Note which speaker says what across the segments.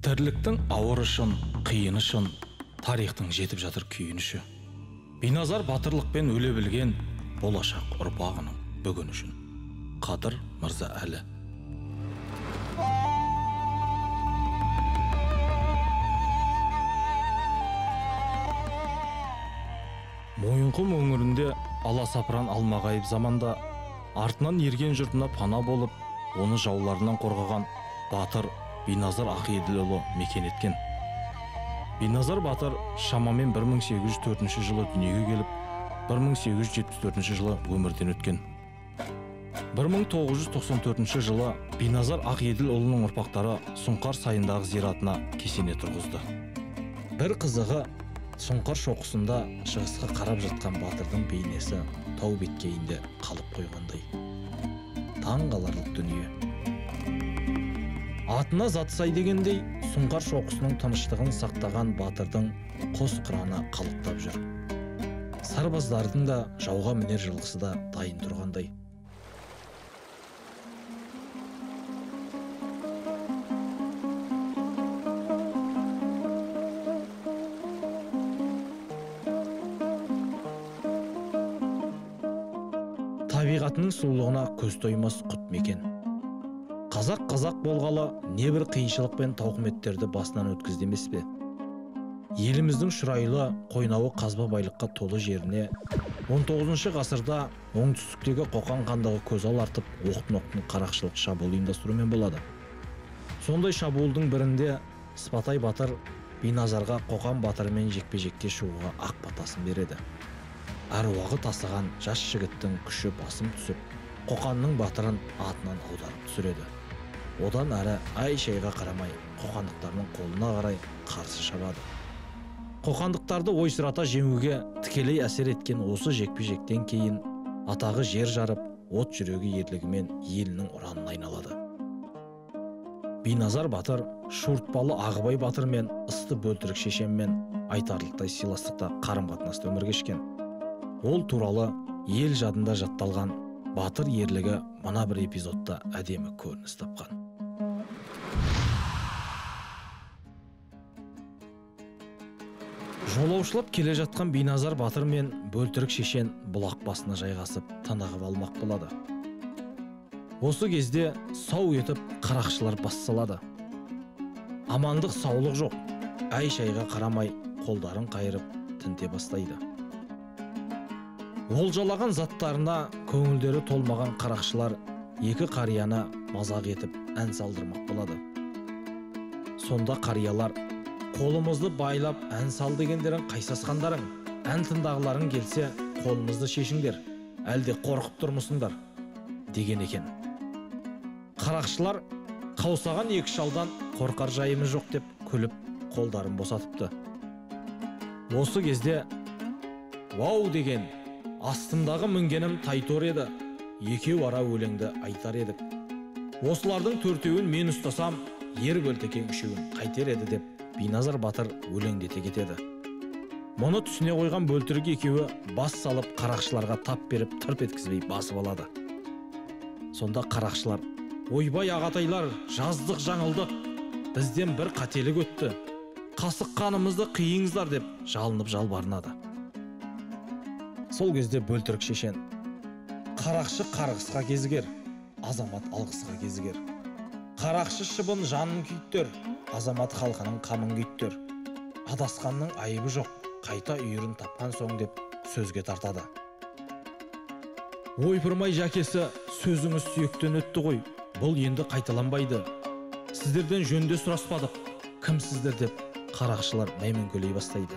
Speaker 1: Тірліктің ауырышын, қиынышын, тарихтың жетіп жатыр күйініші. Биназар батырлықпен өле білген болашақ ұрпағының бүгін үшін. Қадыр Мырза Әлі. Мойынқұм өңірінде аласапыран алмағайып заманда артынан ерген жұртына пана болып, оны жауларынан қорғаған батыр Биназар Ақеділұлы мекен еткен. Биназар батыр шамамен 1804 жылы дүниеге келіп, 1874 жылы өмірден өткен. 1994 жылы Биназар Ақеділұлының ұрпақтары Сұңқар сайындағы зиратына кесене тұрғызды. Бір қызығы, Сұңқар шоқысында шығысқа қарап жатқан батырдың бейнесі тау беткейінде қалып қойғандай. Таң қаларлық дүние. Атына зат сай дегендей, Сұңқар шоқысының тыныштығын сақтаған батырдың қос қыраны қалықтап жүр. Сарбаздардың да жауға мінер жылқысы да дайын тұрғандай. Табиғатының сұлулығына көз тоймас құт мекен. Қазақ-қазақ болғалы небір қиыншылық пен тауқыметтерді басынан өткізді емес пе? Еліміздің шұрайлы қойнауы қазба байлыққа толы жеріне 19 ғасырда оңтүстіктегі Қоқан хандығы көз алартып, оқтын-оқтын қарақшылық шабуыл ұйымдастырумен болады. Сондай шабуылдың бірінде Сыпатай батыр Биназарға Қоқан батырымен жекпе-жекке шығуға ақ батасын береді. Әруағы тасыған жас жігіттің күші басым түсіп, Қоқанның батырын атынан аударып түсіреді. Одан әрі ай-шайға қарамай қоқандықтардың қолына қарай қарсы шабады. Қоқандықтарды ойсырата жеңуге тікелей әсер еткен осы жекпе-жектен кейін атағы жер жарып, от жүрегі ерлігімен елінің ұранына айналады. Биназар батыр шуртпалы Ағыбай батыр мен Ысты Бөлтірік шешенмен айтарлықтай сыйластықта қарым-қатынаста өмір кешкен. Ол туралы ел жадында жатталған батыр ерлігі мына бір эпизодта әдемі көрініс тапқан. Жолаушылап келе жатқан Биназар батыр мен Бөлтірік шешен бұлақ басына жайғасып тынығып алмақ болады. Осы кезде сау етіп қарақшылар бас салады. Амандық саулық жоқ, ай-шайға қарамай қолдарын қайырып тінте бастайды. Олжалаған заттарына көңілдері толмаған қарақшылар екі қарияны мазақ етіп ән салдырмақ болады. Сонда қариялар, қолымызды байлап ән сал дегендерің қайсасқандарың, ән тыңдағыларың келсе қолымызды шешіңдер, әлде қорқып тұрмысыңдар, деген екен. Қарақшылар қаусаған екі шалдан қорқар жайымыз жоқ деп күліп қолдарын босатыпты. Осы кезде «Вау» деген астымдағы мінгенім Тайтор еді, екеу ара өлеңді айтар едік. Осылардың төртеуін мен ұстасам, ер Бөлтекең үшеуін қайтер еді деп Биназар батыр өлеңдете кетеді. Мұны түсіне қойған Бөлтірік екеуі бас салып қарақшыларға тап беріп тырп еткізбей басып алады. Сонда қарақшылар, ойбай ағатайлар, жаздық жаңылдық, бізден бір қателік өтті, қасық қанымызды қиыңыздар деп жалынып жалбарынады. Сол кезде Бөлтірік шешен, қарақшы қарғысқа кезігер, азамат алғысқа кезігер. Қарақшы шыбын жанын күйттер, азамат халқының қамын күйттер. Адасқанның айыбы жоқ, қайта үйірін тапқан соң деп сөзге тартады. Ойпырмай жәкесі, сөзіңіз сүйектен өтті ғой, бұл енді қайталанбайды. Сіздерден жөнде сұраспадық, кімсіздер деп қарақшылар мәймөңкелей бастайды.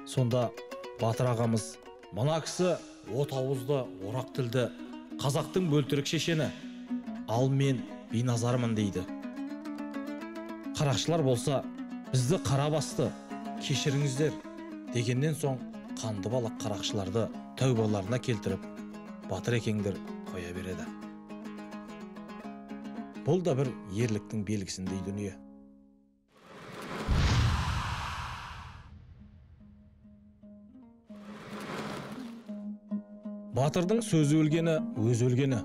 Speaker 1: Сонда батыр ағамыз, мына кісі от ауызды, орақ тілді, қазақтың Бөлтірік шешені, ал мен Биназармын дейді. Қарақшылар болса, бізді қара басты, кешіріңіздер дегеннен соң қанды балақ қарақшыларды тәубаларына келтіріп, батыр екеңдер қоя береді. Бұл да бір ерліктің белгісіндей дүние. Батырдың сөзі өлгені, өз өлгені.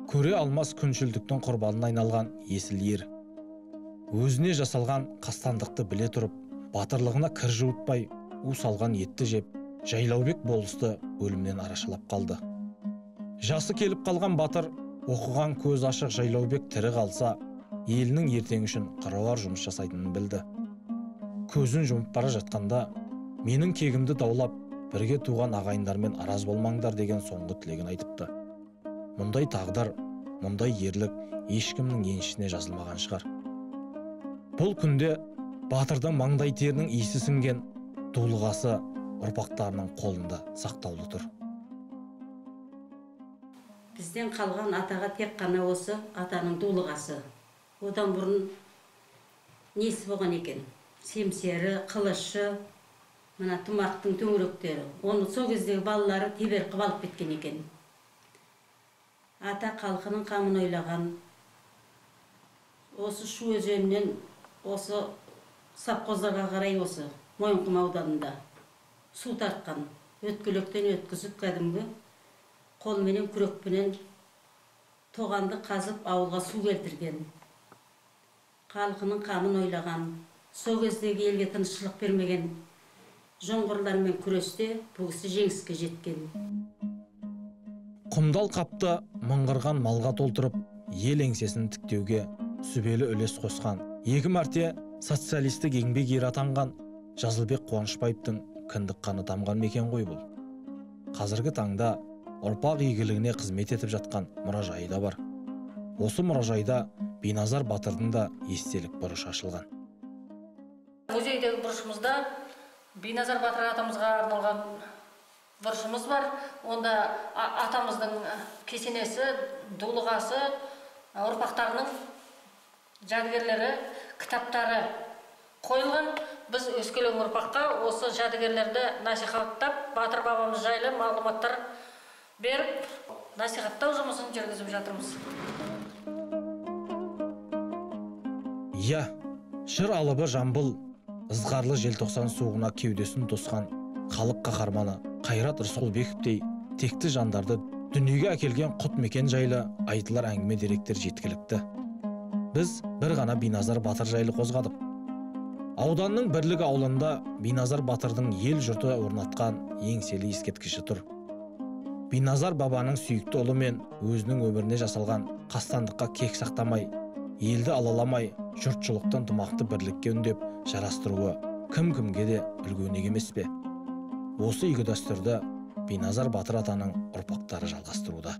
Speaker 1: Көре алмас күншілдіктің құрбанына айналған есіл ер. Өзіне жасалған қастандықты біле тұрып, батырлығына кір жуытпай, у салған етті жеп, Жайлаубек болысты өлімнен арашалап қалды. Жасы келіп қалған батыр, оқыған көз ашық Жайлаубек тірі қалса, елінің ертеңі үшін қыруар жұмыс жасайтынын білді. Көзін жұмып бара жатқанда, менің кегімді даулап, бірге туған ағайындармен араз болмаңдар деген соңғы тілегін айтыпты. Мұндай тағдыр, мұндай ерлік ешкімнің еншісіне жазылмаған шығар. Бұл күнде батырдың маңдай терінің иісі сіңген дулығасы ұрпақтарының қолында сақтаулы тұр.
Speaker 2: Бізден қалған атаға тек қана осы атаның дулығасы. Одан бұрын несі болған екен? Семсері, қылышы, мына тұмақтың төңіректері. Оны сол кездегі балалары тебер қып алып кеткен екен. Ата халқының қамын ойлаған. Осы Шу өзенінен осы совхоздарға қарай осы Мойынқұм ауданында су тартқан. Өткелектен өткізіп кәдімгі қолменен, күрекпенен тоғанды қазып ауылға су келтірген. Халқының қамын ойлаған. Сол кездегі елге тыныштық бермеген жоңғарлармен күресте бұл кісі жеңіске жеткен.
Speaker 1: Құмдал қапты мыңғырған малға толтырып, ел еңсесін тіктеуге сүбелі үлес қосқан, екі мәрте социалистік еңбек ері атанған Жазылбек Қуанышбаевтың кіндік қаны тамған мекен ғой бұл. Қазіргі таңда ұрпақ игілігіне қызмет етіп жатқан мұражайы да бар. Осы мұражайда Биназар батырдың да естелік бұрышы ашылған.
Speaker 3: Музейдегі бұрышымызда Биназар батыр атамызға арналған бұрышымыз бар. Онда атамыздың кесенесі, дулығасы, ұрпақтарының жәдігерлері, кітаптары қойылған. Біз өскелең ұрпаққа осы жәдігерлерді насихаттап, батыр бабамыз жайлы мағлұматтар беріп, насихаттау жұмысын жүргізіп жатырмыз.
Speaker 1: Иә, жыр алыбы Жамбыл ызғарлы желтоқсан суығына кеудесін тосқан халық қаһарманы Қайрат Рысқұлбековтей текті жандарды дүниеге әкелген құт мекен жайлы айтылар әңгіме деректер жеткілікті. Біз бір ғана Биназар батыр жайлы қозғадық. Ауданның Бірлік ауылында Биназар батырдың ел жұрты орнатқан еңселі ескерткіші тұр. Биназар бабаның сүйікті ұлы мен өзінің өміріне жасалған қастандыққа кек сақтамай, елді алаламай, жұртшылықтың ынтымақты бірлікке үндеп жарастыруы кім-кімге де үлгі өнеге емес пе? Осы игі дәстүрді Биназар батыр атаның ұрпақтары жалғастыруда.